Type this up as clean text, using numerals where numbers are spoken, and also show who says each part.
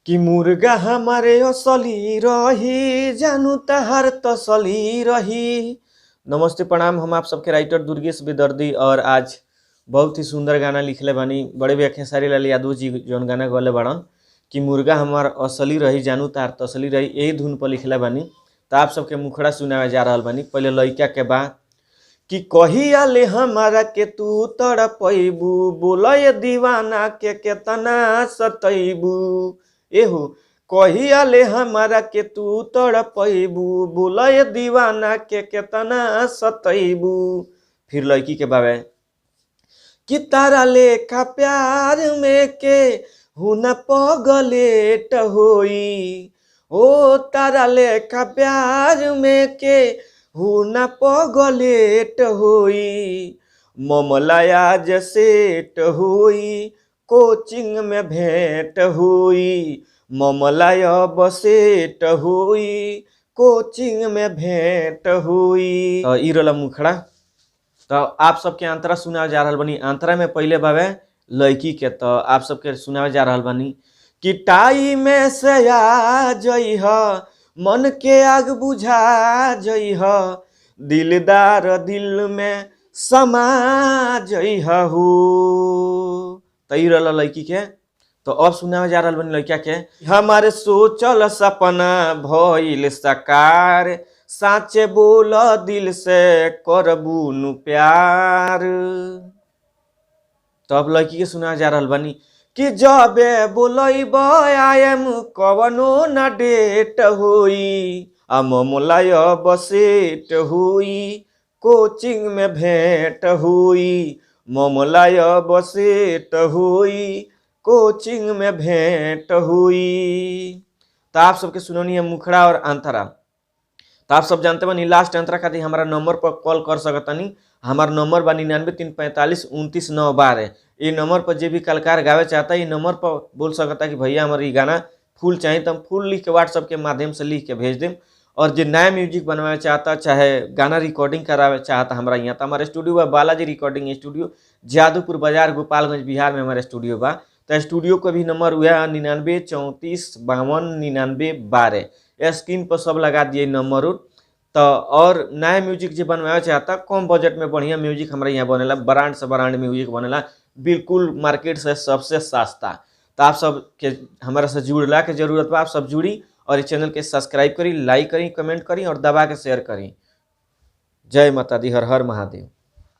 Speaker 1: कि मुर्गा हमारे असली रही, जानू तहार तसली रही। नमस्ते, प्रणाम। हम आप सबके राइटर दुर्गेश बेदर्दी और आज बहुत ही सुंदर गाना लिखले बानी बड़े भैया खेसारी लाल यादव जी, जौन गाना गौले बाड़न कि मुर्गा हमार असली रही, जानू तार तसली रही, यही धुन पर लिखले बानी। तो आप सबके मुखड़ा सुनावे जा रहल बानी। पहले लइका के बा कि कहिया ले हमारा के तू तड़पैबू, बोलय दीवाना के केतना सतैबू। एहो कहिया ले हमारा के तू तड़पैबू, बोलय दीवाना के केतना सतैबू। फिर लड़की के बावे कि तारा लेखा प्यार में के हुना पगलेट होई, ओ तारा लेखा प्यार में के हुना पगलेट होई, ममलाया जसेट होई, कोचिंग में भेंट होई, ममलाया बसेट होई, कोचिंग में भेंट होई। तो ई रहला मुखड़ा। तो आप सबके अंतरा सुनावे जा रहल बानी। अंतरा में पहले बावे लड़की के, तो आप सबके सुनावे जा रहल बानी कि टाई में से आ जइह, मन के आग बुझा जइह, दिलदार दिल में समा जइह हो। तो ई रहला लड़की के। तो अब सुनावे जा रहल बानी लड़का के। हमारे सोचल सपना भइल साकार, साचे बोल दिल से करबू नु प्यार। तो अब लड़की के सुना जा रहल बानी कि जबे बोलैब आएम कवनो न डेट होई, आ ममलाय बसेट होई, कोचिंग में भेंट होई, ममलाय बसेट होई, कोचिंग में भेंट होई। तो आप सबके सुनौनी है मुखड़ा और अंतरा। तो आप सब जानते बानी लास्ट अंतरा खातिर हमारा नंबर पर कॉल कर सकतानी। हमार नंबर बा 9934529912। ये नंबर पर जे भी कलाकार गावे चाहता है, ये नंबर पर बोल सकता कि भैया हमारे ये गाना फुल चाहिए, तो हम फुल लिख के व्हाट्सअप के माध्यम से लिख के भेज देम। और जो नया म्यूजिक बनवाए चाहता, चाहे गाना रिकॉर्डिंग करावे चाहता हमारा यहाँ, तो हमारे स्टूडियो बा बालाजी रिकॉर्डिंग स्टूडियो, जादूपुर बाजार, गोपालगंज, बिहार में हमारे स्टूडियो बा। तो स्टूडियो का भी नंबर वह 9934529912। स्क्रीन पर सब लगा दिए नंबर। तो और नया म्यूजिक जो बनवावे चाहता, कम बजट में बढ़िया म्यूजिक हमारे यहाँ बनेला, ब्रांड से ब्रांड म्यूजिक बनेला, बिल्कुल मार्केट से सबसे सस्ता। तो आप सब के हमारा से जुड़ला के जरूरत बा, आप सब जुड़ी और इस चैनल के सब्सक्राइब करी, लाइक करी, कमेंट करी और दबा के शेयर करी। जय माता दी, हर हर महादेव।